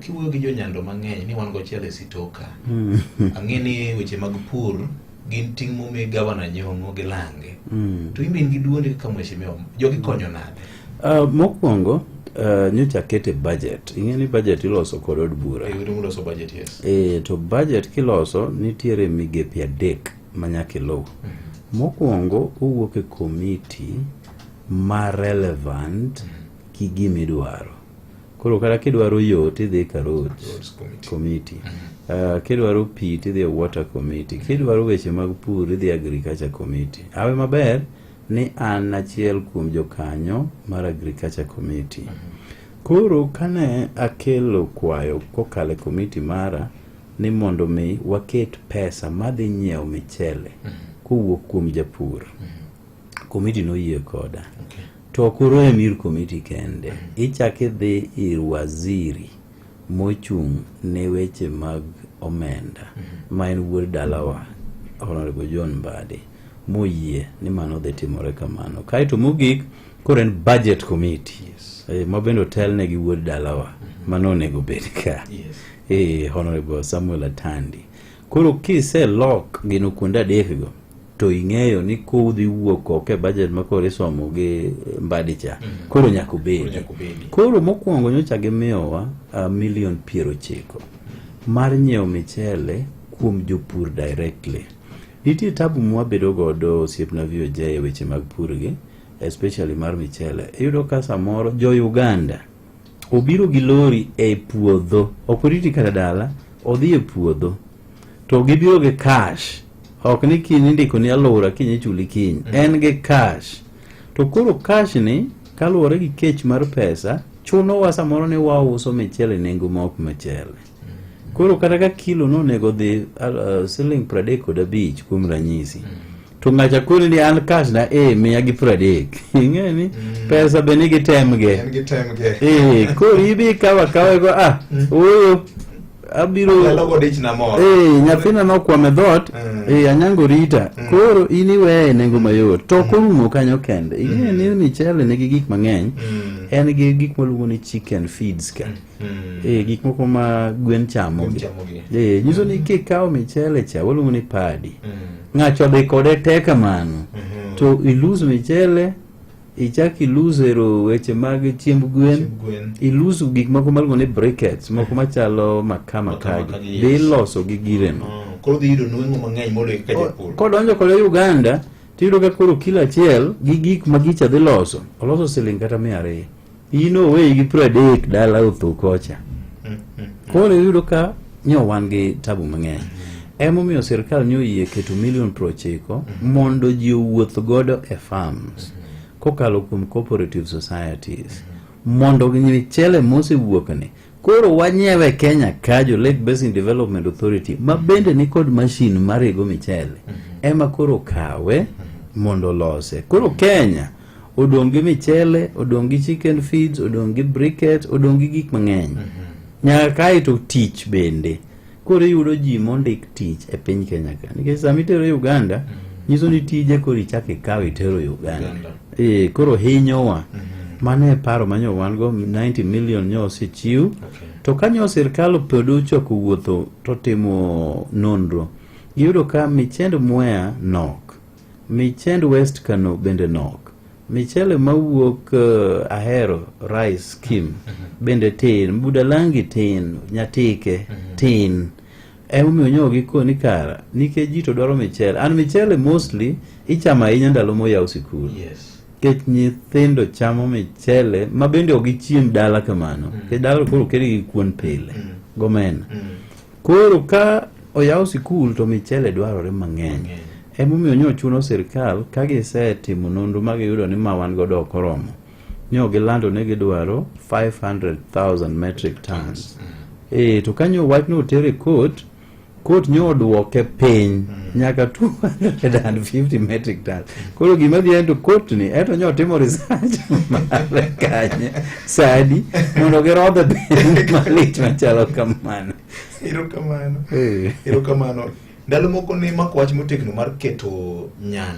Kiwuoyo gi jonyando mang'eny ni wan gochiel e sitoka. Ang'e ni weche mag pur gin ting' momi gavana Nyong'o gi lange. To in be in gi duondi kaka mheshimiwa. Jogi konyo nade? Mokwongo nyocha akete budget. Ing'e ni budget iloso kod od bura. E uru muloso budget, yes. E, to budget kiloso nitiere migepe adek ma nyaka iluw. Mokwongo owuok e komiti ma relevant gi gimidwaro. Koro kata kidwaro yo tidhi ka roads Roads committee. committee. Kidwaro pi tidhi e water committee. Kidwaro weche mag pur idhi e agriculture committee. Awe maber ni an achiel kuom jokanyo mar agriculture committee. Koro kane akelo kwayo kokalo e komiti mara ni mondo mi waket pesa madhi nyiewo michele kowuok kuom japur. Komiti noyie koda. To ok orem ir komiti kende. Ichak idhi ir waziri mochung' ne weche mag omenda ma en wuod dalawa Honorable John Mbadi moyie ni mano dhi timore kamano. Kaeto mogik koro en budget committee. Yes. Ma bende otelne gi wuod dalawa mano onego bed ka. Yes. Honorable Samuel Atandi. Koro kise lock gino kuonde adekgo to ing'eyo ni kodhi wuok oko e budget ma koro isomo gi Mbadi cha koro nyaka Koro obedi. nyaka obedi. Koro mokwongo nyocha gimiyowa milion 90 mar nyiewo michele kuom jopur directly. Nitie tabu mwabedo godo osiepna VOJ e weche mag pur gi especially mar michele. Iyudo ka samoro jo Uganda obiro gi lori e puodho, ok oriti kata dala, odhi e puodho to gibiro gi cash. Ok ni kiny indiko ni alura kiny ichuli kiny. En gi cash. To koro cash ni kaluwore gi kech mar pesa chunowa samoro ni wauso michele nengo ma ok michele. Koro kata ka kilo no onego dhi siling 35 kuom ranyisi. To ng'acha koni ni an cash na miya gi 30. Ing'e ni pesa be nigi temge. En gi temge. Koro ibi ikawo akawa go ooyo abiro Nyalo go dichna moro. Nyathina nokwamo e dhoot. Anyango rita. Koro in iweye e nengo mayot. To ok orumo kanyo kende. Ing'e ni michele nigi gik mang'eny. En gi gik mwaluongo ni chicken feeds ka. Gik moko ma gwen chamo Gwen gi. chamogi. Nyiso ni kikawo michele cha waluongo ni paddy. Ng'acho dhi kode te kamano. To ilus michele ichak ilus ero weche mag chiemb gwen. Chiemb gwen. Ilus gik moko maluongo ni briquettes moko machalo makaa Makaa makaa makaa gi. gi, Be yes. iloso gi gireno. Koro dhi yudo nweng'o mang'eny moloyo kaka japur. Kodonjo kode Uganda tiyudo ka koro kilo achiel gi gik ma gicha dhi loso oloso siling kata 200. In oweyi gi 30 dala otho kocha. Koro iyudo ka nyo wan gi tabu mang'eny. Emomiyo sirkal nyo oyie keto milion 90 mondo ji owuoth godo e farms kokalo kuom cooperative societies mondo michele mosewuok ni koro wanyiewe Kenya ka jo Lake Basin Development Authority ma bende ni kod mashin marego michele ema koro kawe mondo olose. Koro Kenya odong' gi michele, odong' gi chicken feeds, odong' gi briquettes, odong' gi gik mang'eny. Nyaka kae to tich bende. Koro iyudo ji mondik tich e piny Kenya ka. Nikech sama itero Uganda, nyiso ni tije koro ichako ikawo itero Uganda. Uganda. Koro hinyowa. Mano e paro manyo wan go 90 million nyo osechiw. To kanyo sirkal pod ochako wuotho to timo nonro. Giyudo ka michend Mwea nok. Michend West Kano bende nok. Michele mawuok Ahero Rice Scheme bende tin, Budalangi tin, Nyatike tin. Emomiyo nyo gikoni kara nikech ji to dwaro michele. And michele mostly ichamo ahinya ndalo moyaw sikul. Yes. Nikech nyithindo chamo michele ma bende ok gichiem dala kamano. Nikech dala koro oket gi kuon pile gomena. Koro ka oyaw sikul to michele dwarore mang'eny. Emomiyo nyo chuno sirkal ka gisetimo nonro ma giyudo ni ma wan godo ok oromo. Nyo gilando ni gidwaro 500,000 metric tons. To kanyo wachno oter e court, court nyo oduoke piny nyaka 250 metric tons. Koro gima dhi en to court ni eto nyo timo research mare kanye sadi mondo girodhe piny malich machalo kamano. Erokamano. Erokamano. Ndalo moko ne mako wach motegno mar keto nyando.